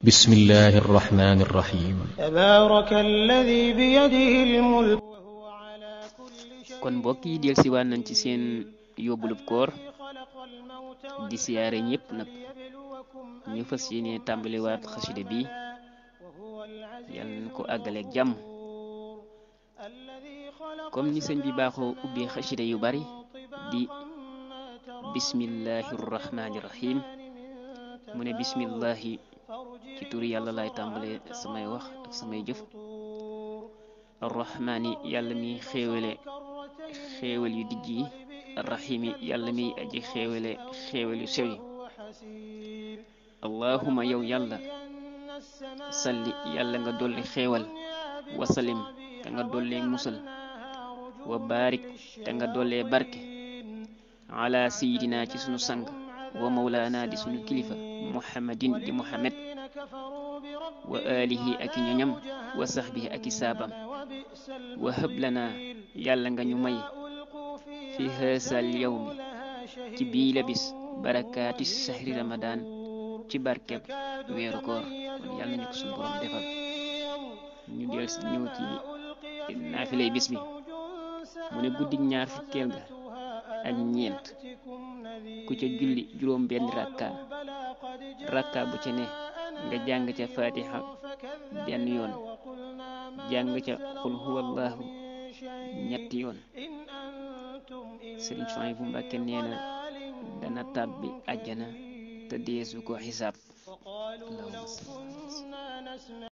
بسم الله الرحمن الرحيم تبارك الذي بيده الملك وهو على كل شيء kon mbokk yi del siwaan nañ ci seen yóbbulub koor di siyaare ñépp nag ñu fas yéene tàmbaliwaat xasida bi yal nañ ko àggaleeg jàmm comme ni sëñ bi baaxoo ubbi xasida yu bari di bismillahi rahmaani rahim mu ne bismillahi ci turu yàlla lay tàmbale samay wax ak samay jëf arrahmaani yàlla mi xéewale xéewal yu dijj yi arrahimi yàlla miy aji xéewale xéewal yu sew yi allahuma yow yàlla salli yàlla nga dolli xéewal wasalim te nga dollee musal wa barik te nga dollee barke ala sayidina ci sunu sang wa mawlaana di sunu kilifa muhammadin di muhammad wa alihi ak ñoñam wa sahbihi ak saabam wa hablana yàlla nga ñu may fi haasal yawmi ci bii la bis barakaati sahri ramadan ci barkeb weeru koor kon yàlla ñu ko suñu borom defal ñu del ñëw ci naafilay bis bi mu ne guddig ñaar fukkeel ga ak ñeent ku ca julli juróom benn rakka bu ca ne nga jàng ca fatiha benn yoon jàng ca xul huwallahu ñetti yoon sëriñ Suhaybu bu Mbàkke nee na dana tàbbi àjjana te deesu ko xisaab.